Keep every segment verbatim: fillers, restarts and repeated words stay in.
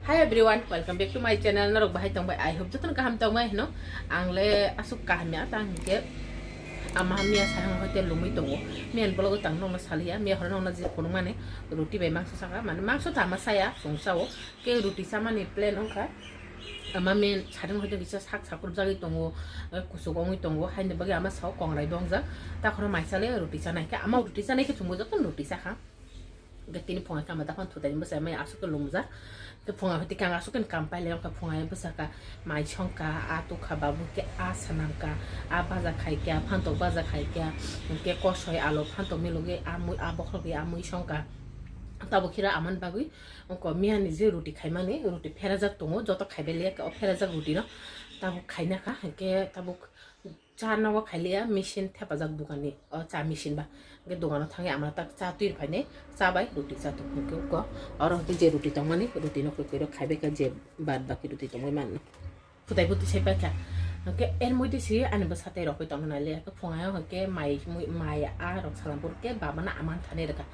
Hi everyone, welcome back to my channel. Norok bahai tongbai, I hope jotono kaham tongbai hino. Ang le asuk kaham ya, tang hingke ama miya sayang hoite lumui tongo. Miya ni vlog o tang nongna saliya, miya horo nongna je phunuk mani roti bai mangso saka, mane mangso tama saya, song sao. Ke roti samani plan ongkha. Ama miya sayang hoite kisa sak sakur jagui tongo, kusuk ongui tongo, haini bagwi ama sao kongrai bongjak. Takhoro mai sale roti sanai ke, ama roti sanai ke chumbo jotono roti sakha. Hingke tini phunga khe ama daphang thutai bwsai mai aswk khe lumjak. Hingke phunga hwtwi khe ang aswk khe kam pailai wngkha, phunga bwsakha mai songkha, a tukha babu khe a sanamkha, a baja khaikha, phantok baja khaikha, hingke kosoi alo phantok milogwi a mui, a bokhorogwi a mui songkha. Tabuk hira amani bagwi wngkha miyani je roti khaimani, roti pherajak tongo, joto khaibai liya khe o pherajak rotino tabuk khainakha, hingke tabuk. Cha nogo khailiya machine thepajak dukani, o cha machine ba. Hingke dogano thangwi amano tak cha twi rwphainai, cha bai roti cha tok hingke uko. Oro hingke je roti tongmani, roti no kwrwi kwrwi rok khaibai kha je bad baki roti tongwi manno. Phutai bo twi sai paikha. Hingke er moddhe si ani bwsa tei rokwi tongna nai le, hingke phungayo hingke mai, mui, mai a rok salampur khe babano aman thani rwkha.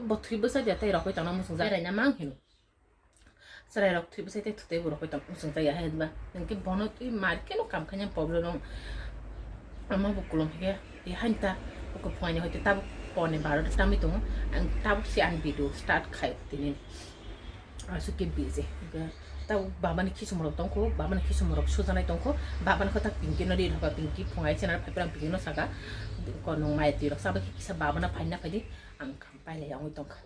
Bo thwi bwsa dia tei rokwi tongna muchungjak. Beraina mang hino. Chwrairok thwi bwsai tei thutwi borok hoi tong muchung jaya hai ba. Hwnkhe bono twi mar khe no kam khaina problem rong. Ama bo kolom khe, e hain ta, o khe phuaini hoi tei tabuk pone baro ta tamwi tongo. Ang tabuk se ang video start khai tini. Aswk khe busy. Hwnkhe tabuk babani khisum rok tongkho, babani khisum rok sujanai tongkho. Babani khe ta Pinky no ri rokha, Pinky phungai chana phai phrang Pinky no saka. Konong mai twi rok sa ba khe kisa babana phaina phaidi. Ang kam pailai ongwi tongkha.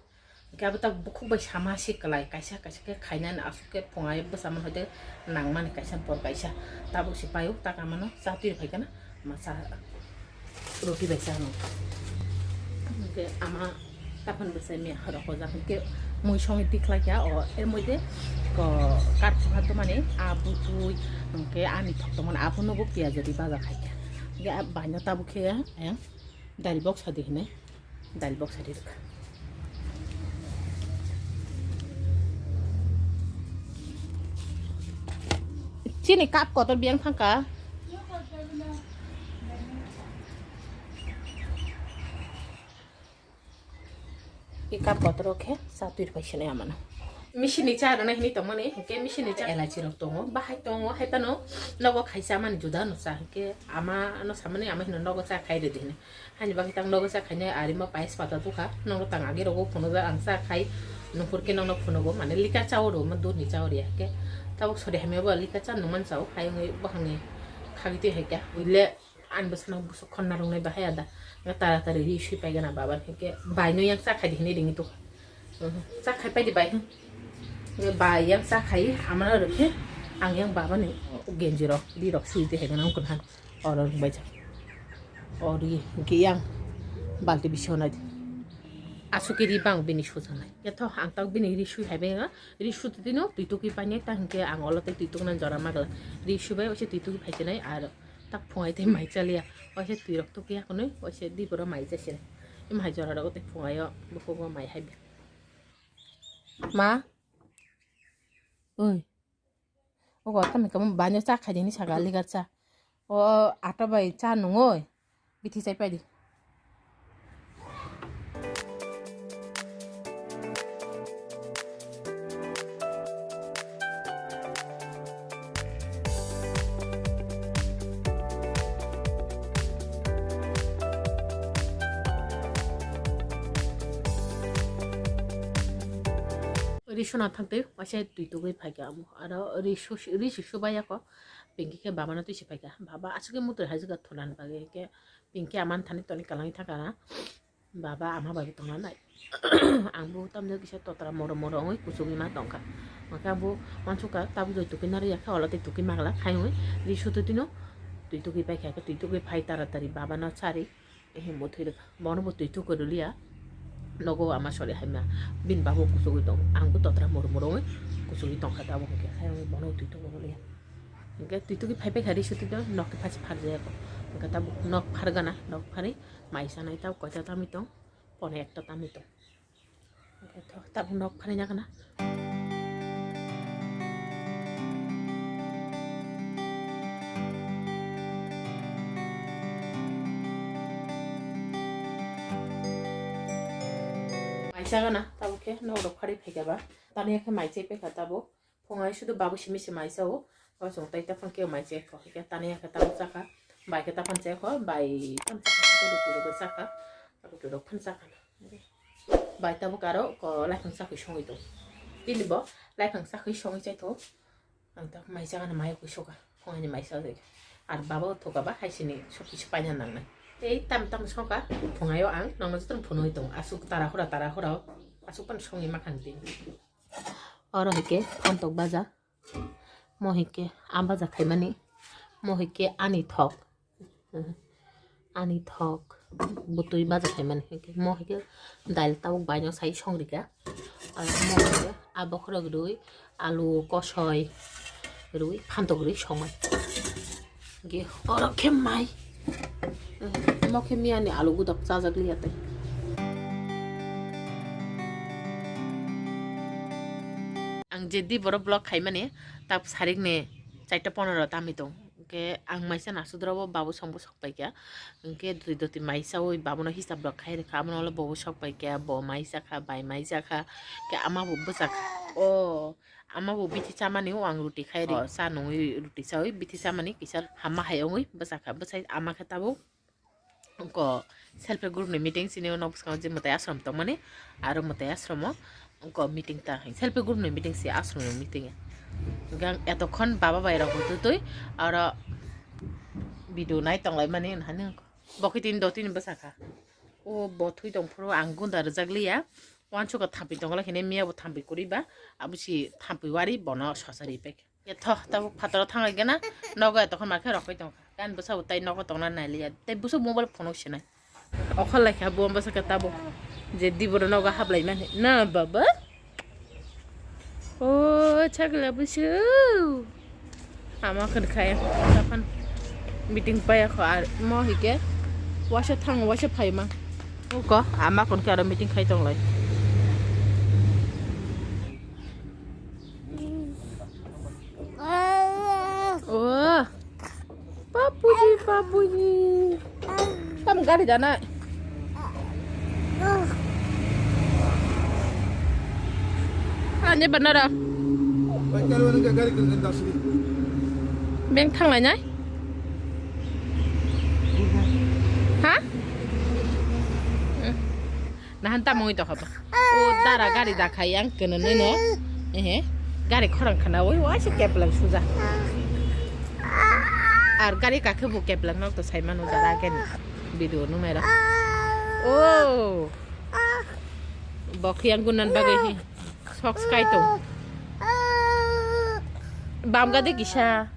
Hingke abo tabuk bukhuk bai sama si kwlai, kaisa kaisa khe khainani aswk khe phungai bwsa man hoite nangmani kaisa bor kaisa. Tabuk se paio, ta kamano cha twi rw phaikha na, ma cha roti bai cha nw. Hingke ama taphani bwsai miya rokojak, hingke mui songwi tikhlai kha, o er moddhe ko kar phupha tongmani a butui, hingke ani thok tongmani aphano bo piyaj rwi baja khai kha. Hingke a baino tabuk khe, eh, dari boksa di hinui. Dal boksa ri rwkha. Chini cup kotor biyang thangkha. I cup kotor o khe cha twi rwphai sinai amano. Machine ni cha rwna hinui tongmani, hwnkhe machine ni cha elaichi rok tongo, bahai tongo, hai phano nogo khai cha mani juda no cha, hwnkhe ama no samani ama hino nogo cha khai rwdi hinui. Hani bagwi tang nogo cha khainai, ari ma pais pata tukha, nokno tang agi rogo phunukjak ang cha khai, nukhur khe nokno phunugo, mane likar cha o rw ma dudni cha o rw ya khe. Tabuk sori hamya bo likar cha nungman cha o, hai wngwi buphangni khagwi twi hai khe. Buile ani bwsano busuk khonna rwngnai bahai ada. Nga tara tari ri sui paigana baba khe, bai no yang cha khai di hinwi ringwi tukha. Mhm. Cha khai paidi bai. Hwnkhe bai yang cha khai, amano rwkhe ang yang babani genji rok, ri rok sui twi hai gana wngkha. Oro rwngbaijak. O ri hwnkhe yang balti bisingo nai di. Aswk khe ri bang bini sujaknai. Yatho ang tak bini ri sui hai bai wngkha. Ri sui twi no twi tugwi painai ta hwnkhe ang olo tei twi tugnani jora magla. Ri sui bai oise twi tugwi phai khe nai ar tak phungai tei mai chaliya. Oise twi rok tugwi ya kwnwi oise di boro mai chasi nai. Im hai jora rogo tei phungai o bukugo mai hai bai. Ma? Oi. Ogo tamo kamo banyo cha khai dini saka ligar cha. O ato bai cha nungoi. Bithi chai paidi. Ri suna thangtwi waisa twi tugwi phaikha amo. Aro ri su-, ri si subaiya kho. Pinky khe babano twi si phaikha. Baba aswk khe mutrui haijak thulan bagwi khe Pinky aman thani toni kwlangwi thangkha na. Baba ama bai bo tongna nai. Ang bo tamjak kisa totra moro moro wngwi kuchugwi ma tongkha. Hwnkhe ang bo uansukha tabuk joi tugwi narwkya khe olo tei tugwi magla khai wngwi ri sutwi twino twi tugwi paikha khe twi tugwi phai taratari babano chari. Ehe muthwi rwkha. Bono bo twi tuku rwliya. Nogo ama sori haima. Bini babo kuchugwi tong. Ang bo totra moro moro wngwi kuchugwi tongkha tabuk hwnkhe. Hai wngwi bono twi tuku rwliya. Hwnkhe twi tugwi phai paikha ri sutwi tong. Nok khe phasi pharjaya kho. Hwnkhe tabuk nok phargana. Nok pharwi mai sanai tabuk koita tamwi tong. Pone ekta tamwi tong. Tabuk nok phaina gana. Maisa gana tabuk khe nok rok phari phaikha ba. Tani khe mai chai paikha tabuk. Phungai sudu babu simi se mai sao. Kosong tai ta phang khe mai se kho. Khe tani ya khe tabuk chakha. Bai khe ta phang se kho. Bai phang chakha. Ruti rok chakha. Ruti rok phang chakha. Bai tabuk aro ko lai phang chakwi songwi tong. Tini bo lai phang chakwi songwi chai tho. Ang tak mai chakha na mai kwi soka. Phungai ni mai sa de. Ar baba thoka ba hai sini sok kisi paina nang nai. Tei tam tam soka. Phungai o ang nang nang jotong phunui tong. Asuk tara hura tara hura. Asuk pan songwi makhang tini. Oro hike phantok baja. Mo hike am baja khaimani. Mo hike ani thok. Ani thok. Butui baja khaimani hike. Mo hike dail tabuk baino sai songrika. Aro mo hike abo khorok rwi, alu kosoi rwi, phantok rwi songmani. Ge oro khe mai. Mo khe miyani alu gudak chajak liya tei. Ang je di borok vlog khaimani tak sarik ni charta ponero tami tong. Hwnkhe ang maisa nasudrobo babu songbo sok paikha. Hwnkhe doti doti mai chaui babono hisab rok khai rwkha, abono ulo bobo sok paikha, bo mai chakha, bai mai chakha, khe ama bo bwchakha. O ama bo bithi chamani o ang ruti khai ri. O cha nungwi ruti chaui bithi chamani kisa hamma hai wngwi bwchakha. Bwchai ama khe tabuk wngkha self help group ni meeting, chini o nok bwskango je mwtai ashram tongmani, aro mwtai ashram o wngkha meeting ta hai self help group ni meeting se ashram ni meeting. Hwnkhe ang etokhon baba bai rok hututwi aro video nai tonglaimani hinwi wngkha. Bo khe tini dotini bwsakha. O bo thwi tong phuru ang gunda rwjak liya. Wansukha thampui tongla hine miya bo thampui kwrwi ba. Abo si thampui wari bono sosari paikha. Ye tho, tabuk phataro thangai gana. Nogo etokhon ma khe rokoi tongkha. Kan bwsa bo tai nogo tongna nai liya. Tai bwsa mobile phone o sinai. Okhor lai kha bo bwsa khe tabuk. Je di boro nogo hablai mani. Na baba? O chakla busu. Ama khon khaya. Tapan meeting paya kho ar mo hike. Wasa thang wasa phaima. Uko ama khon khe aro meeting khai tonglai. O. Papuji, papuji. Tam gari dana. Ani banara. Beng thanglai nai. Ha? Nahan tamungwi tongkha ba. O dara gari dakhai yang kwnwi no. Ehe. Gari khorang khana oi waisa keplang suja. Ar gari kakhe bo keplang nok to sai manu dara ken video nung naira. O. Bok yang gunan bagwi hi. Socks kai tong. Bam gade kisa.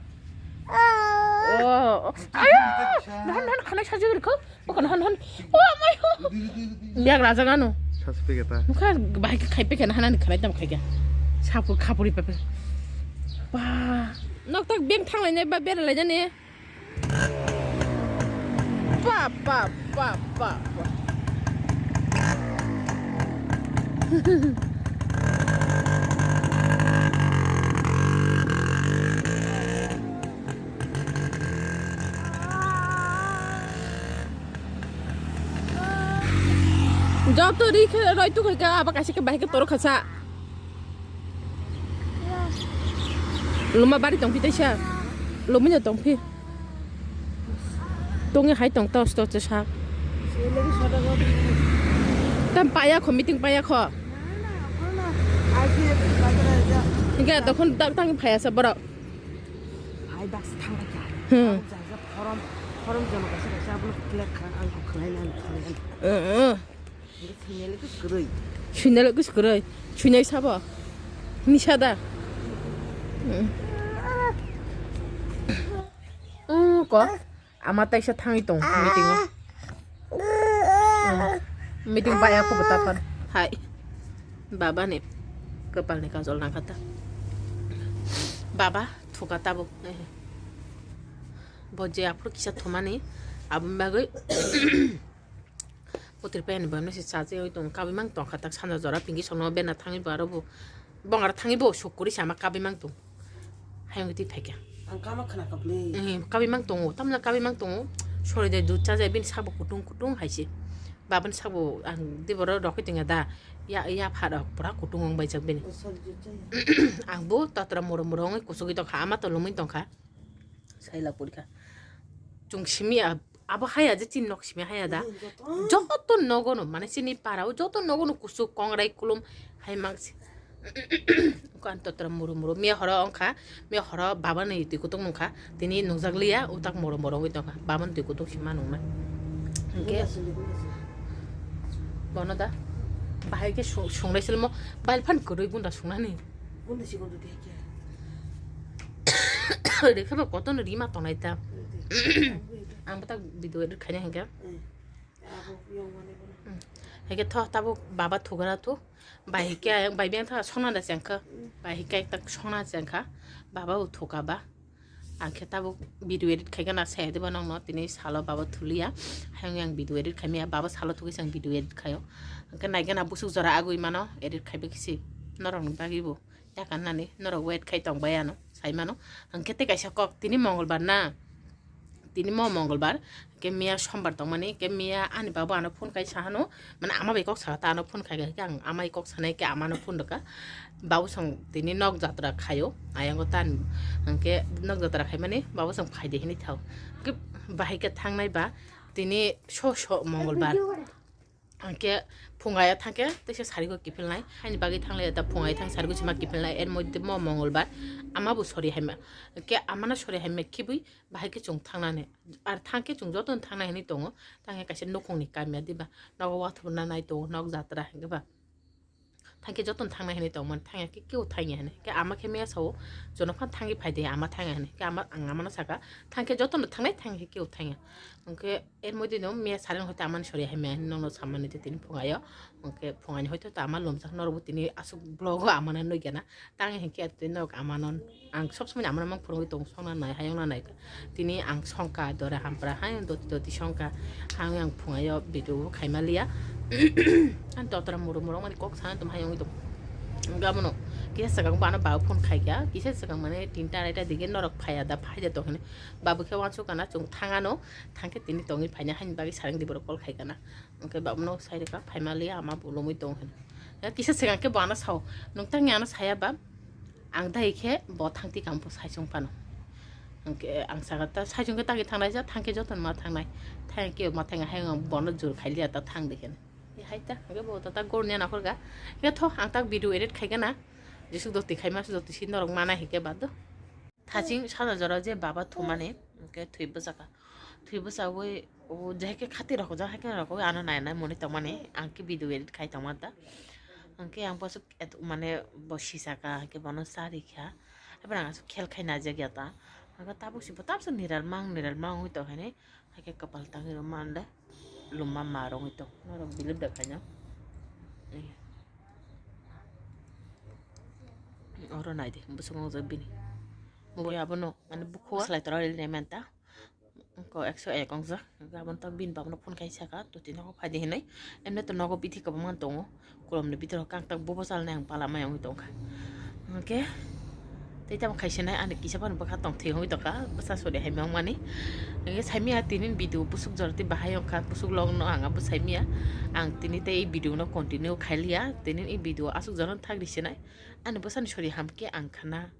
O. Ayo. Nahan nahan khana sajagri kho. Bukan hon hon. O amai ho. Biak rajak ano. Sasi pegeta. Mukha bahai khai pekha na hanani khalai tam khai kha. Sapur khapuri pepe. Ba. Nok tak beng thanglai nai ba bera lai jani. Pa pa pa pa pa. Joto ri khe roi tu khe aba kaisa khe bahai khe toro khasa. Luma bari tong phi taisa. Lumino tong phi. Tongi hai tong tos tos sa. Tam paya kho meeting paya kho. Hingke dokhon dak tang phaya sa borok. Hai bas thang kha. Hmm. Jaga forum, forum jono kaisa kaisa abono clear kha, ang kho khlai na, khlai na. Eh, eh. Hingke sinai le kus kwrwi. Sinai le kus kwrwi. Sinai sabo. Nisa da. Hmm. Hmm, ko. Ama taisa thangwi tong meeting o. Hmm. Meeting baya kho bwtaphan. Hai. Baba ni kwpal ni kajol nangkha ta. Baba thuka tabuk. Bo je aphuru kisa thumani aboni bagwi putri payani bamni se chajakwi tong kabwi mang tongkha tak sanja jora pinki songno bena thangwi bo aro bo bongaro thangwi bo suk kwrwi sama kabwi mang tong. Hayung twi phaikha. Ang kama khna kha bwle. Kabwi mang tongo, tamna kabwi mang tongo. Sori de dud chajai bini sabo kutung kutung hai se. Babani sakbo ang diboro rokhe tongo da. Ya, ya pha rok pura kutung wng baijak bini. Ang bo totra moro moro wngwi kuchugwi tongkha, ama to lumwi tongkha. Saila purikha. Chung simi a-, abo haya je chini nok simi haya da. Joto nogono, mane chini para o joto nogono kuchuk kongrai kulum hai mangsi. Ko ang totra moro moro. Miya horo wngkha, miya horo babani twi kutung nungkha. Tini nungjakliya, utak moro moro wngwi tongkha. Babani twi kutung sima nungnai. Hingke bono da. Bahai ke su-, sungnai silmo. Bail phan kwrwi bunda sungnani. Bunda si bunda dia kya? Rekha ba kotono rima tongnai ta. Ang bo tak video edit khaina hingke. Abo yang mana bono? Hingke tho tabuk baba thugra thu. Bai hingke ayang bai beng tha sona da chengkha. Bai hingke tak sona chengkha. Baba bo thuka ba. Ang khe tabuk video edit khai gana saya diba nokno tini salo baba thuliya. Hayung yang video edit khai maya baba salo thugui sang video edit khayo. Hingke nai gana busuk jora agui mano edit khai bai kisi norok ni bagwi bo. Yakan nani norok wait khai tong bai ano sai mano. Hingke tei kaisa kok tini mongolbar na. Tini mo mongolbar. Ke miya sombar tongmani, ke miya ani babu ano phone kai sahano, mane ama bai kok saka ta ano phone khai kha, ang amai kok sanai ke amano phone rwkha, babu song tini nok jatra khaio, ayango tan, hingke nok jatra khaimani babu song phaide hinwi thao, ke bahai ke thangnai ba tini so so mongolbar, hingke phungayo thangke teisa sarigo kiphilnai, haini bagwi thanglai da phungayo thang sarigo sima kiphilnai, er moddhe mo mongolbar ama bo sori haima, ke amano sori haima khibui. Bahai khe chwng thangnani, ar thang khe chwng jotono thangnai hinwi tongo, thang khe kaisa nukhungni kamya diba, nogo wathubrwna nai tongo, nok jatra hinkhe ba, thang khe jotono thangnai hinwi tongmani, thangya khe kebo thangya hinwi, khe ama khe mesa o, jono phano thangwi phai de, ama thangya hinwi, khe ama, ang amano saka, thang khe jotono thangnai, thang khe kebo thangya, hwnkhe er moddhe no mesa saleng hoite amani sori hai maya hinwi nokno sammani tei tini phungayo, hwnkhe phungaini hoite to ama lomjak norokbo tini aswk vlog o amano nukya na, tang hinkhe tini norok amano. Ang sob somoi amano mang phurungwi tongo, songna nai, hayungna nai. Tini ang songkha, dora hampra, hayung doti doti songkha. Hayung ang phungayo video bo khaima liya. Ang totra muru muru mani kok sana tong hayungwi tong. Gabono kisa sakang bana babu phone khaikha, kisa sakang mane tinta araita dige norok phaiya da, phaida tong hini. Babu khe wansuk kana chwng thangano, thangkhe tini tongwi phaina haini bagwi sarang di borok call khaikana. Hwnkhe babuno sai rwkha, phaima liya ama bo lomwi tong hini. Kisa sakang khe bo ano sao, nwng tangni ano saya ba? Ang dai khe bo thangti kang bo sai chwng phano. Hwnkhe ang saka ta sai chwng khe tangwi thangnai ja, thang khe jotono ma thangnai. Thang khe ma thang hai ang bono jur khai liya ta thang de khe. Hai ta hwnkhe bo ta ta gor niya nakhor ga. Khe tho ang tak video edit khai gana. Jesuk doti khai ma su doti si norok mana hike bad do. Thaching sana jora je baba thumani hwnkhe thwi bwsaka. Thwi bwsagwi o je hai khe khati rok ja hai khe rok ano nai nai muni tongmani ang khe video edit khai tongma ta. Hwnkhe ang bo aswk et-, mane bo sisaka, hwnkhe bono charikha. Haphano ang aswk khel khai naijak ya ta. Hwnkhe tabuk si bo tabuk se niral mang, niral mang wngwi tong hinwi. Hwnkhe kwpal tangwi rw man de. Luma ma rwngwi tong. Norok bilip da khaina. Oro nai de, bwswk wngjak bini. Bo abono, mane, bukhuo slai tora rili nai man ta. Ko ekso ek wngjak. Gabon to bini babano phone khai saka, "Totino phai di," hinwi. Emne to nogo bithi kwbangma tongo. Kolomni bithoro kang tak bobo chalnai ang pala mai wngwi tongkha. Hwnkhe tei tamo khaisinai ani kisa phano bwkha tong thwi wngwi tongkha. Bwsa sori hai mangmani. Hwnkhe saimia tini video busuk jora tei bahai wngkha, busuk logno ang abo saimia. Ang tini tei video no continue khailiya. Tini i video aswk jora thak risinai. Ani bwsani sori hamkhe ang khana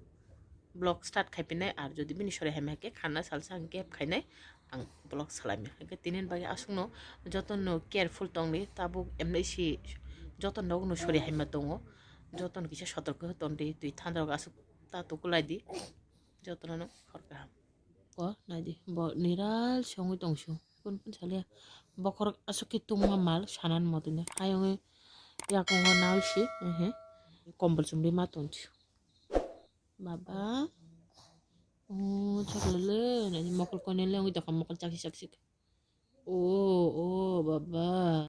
vlog start khaipinai, ar jodi bini sori hamya khe khana salsa ang gap khainai, ang vlog salaimya. Hwnkhe tini bagwi aswkno jotono careful tongdi, tabuk emnai si joto nokno sori hamya tongo, jotono kisa sotorko tongdi, twi thandarok aswk ta tukulai di, jotono hor kaham. Ko naidi bo niral se wngwi tongsu, kun kun salia bokhorok aswk khe tungma mal sanan motino hayungwi yakungo nawi si, ehe, kombol chumui ma tongsu. Baba. Oh, chocolate le. Mokol koine le wngwi tongkha, mokol chaksi chaksi. Oh, oh, baba.